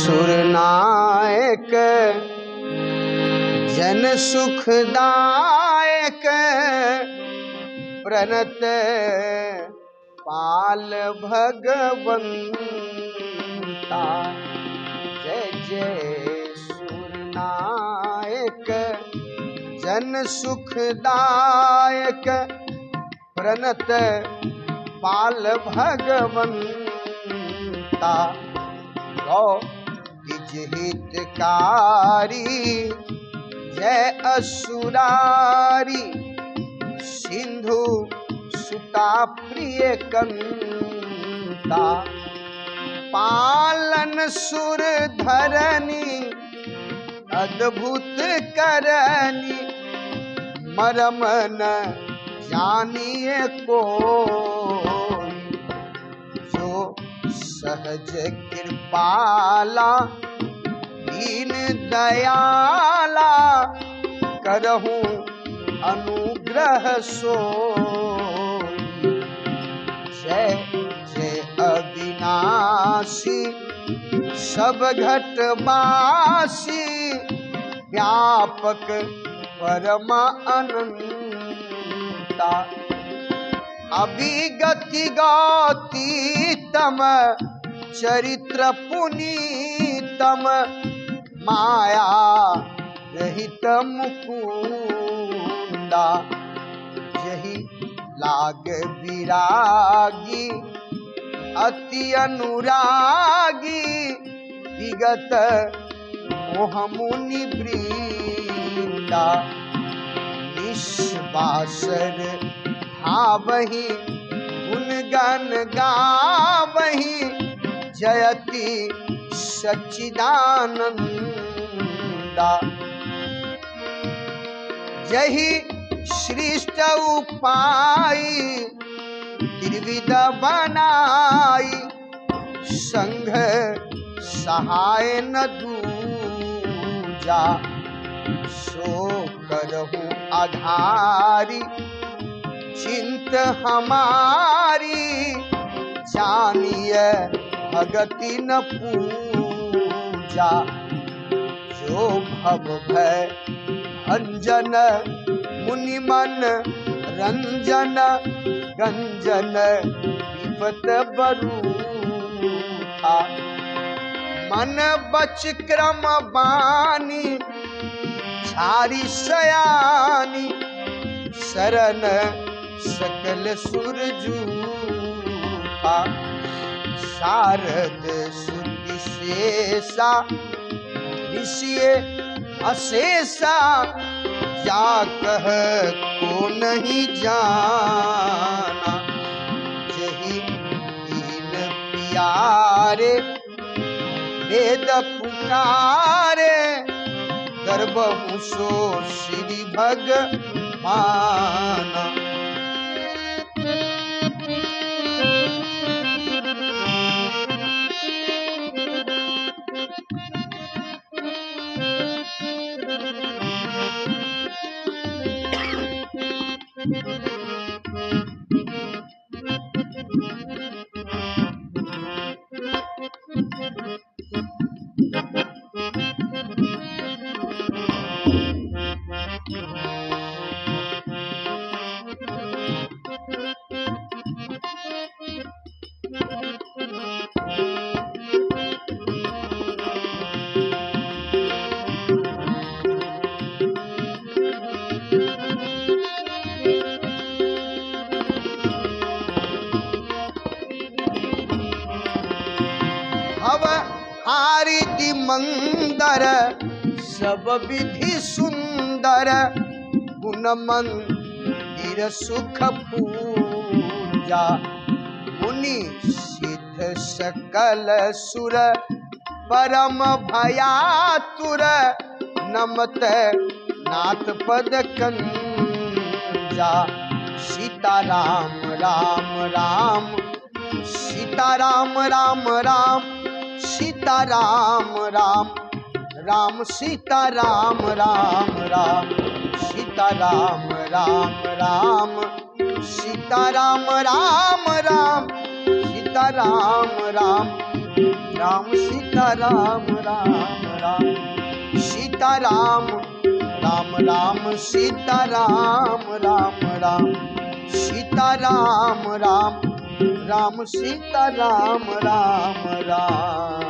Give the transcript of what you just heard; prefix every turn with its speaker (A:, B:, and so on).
A: सुरनायक जन सुखदायक प्रणत पाल भगवंता। जय जय सुरनायक जन सुखदायक प्रणत पाल भगवंता। गौ द्विज हितकारी जय असुरारी सिंधु सुता प्रिय कंता। पालन सुर धरनी अद्भुत करनी मरम न जानिए कोई। जो सहज कृपाला दीन दयाला करहूँ अनुग्रह सोई। जय जय अविनाशी सब घट बासी व्यापक परम अनंता। अभिगति गौतीतम चरित्र पुनीतम माया रहित मुकुंदा। यही लाग विरागी अति अनुरागी विगत मोह मुनि वृंदा। निस्वासर धावहि गुण गण गावहि जयति सच्चिदानंदा। जही श्रेष्ठ उपाय त्रिविध बनाई संघ सहाय न दूजा। सो करहूँ आधारी चिंत हमारी जानिए भगति न पूजा। जो भव भय भंजन मुनि मन रंजन गंजन विपत बरूथा। मन बच क्रम बानी छारी सयानी शरण सकल सुर जूठा। शारद सुति शेषा ऋषिये अशेषा जा कह को नहीं जाना। जही दीन प्यारे वेद पुकारे गर्भहु सो श्री भगवाना। मंदर सब विधि सुंदर गुण मंदिर सुख पूजा। मुनि सिद्ध सकल सुर परम भयातुर नमत नाथ पद कंजा। सीता राम राम राम सीता राम राम राम सीता राम राम राम सीता राम राम राम सीता राम राम राम सीता राम राम राम सीता राम राम राम। राम सीता राम राम राम सीता राम राम राम सीता राम राम राम सीता राम राम राम सीता राम राम राम।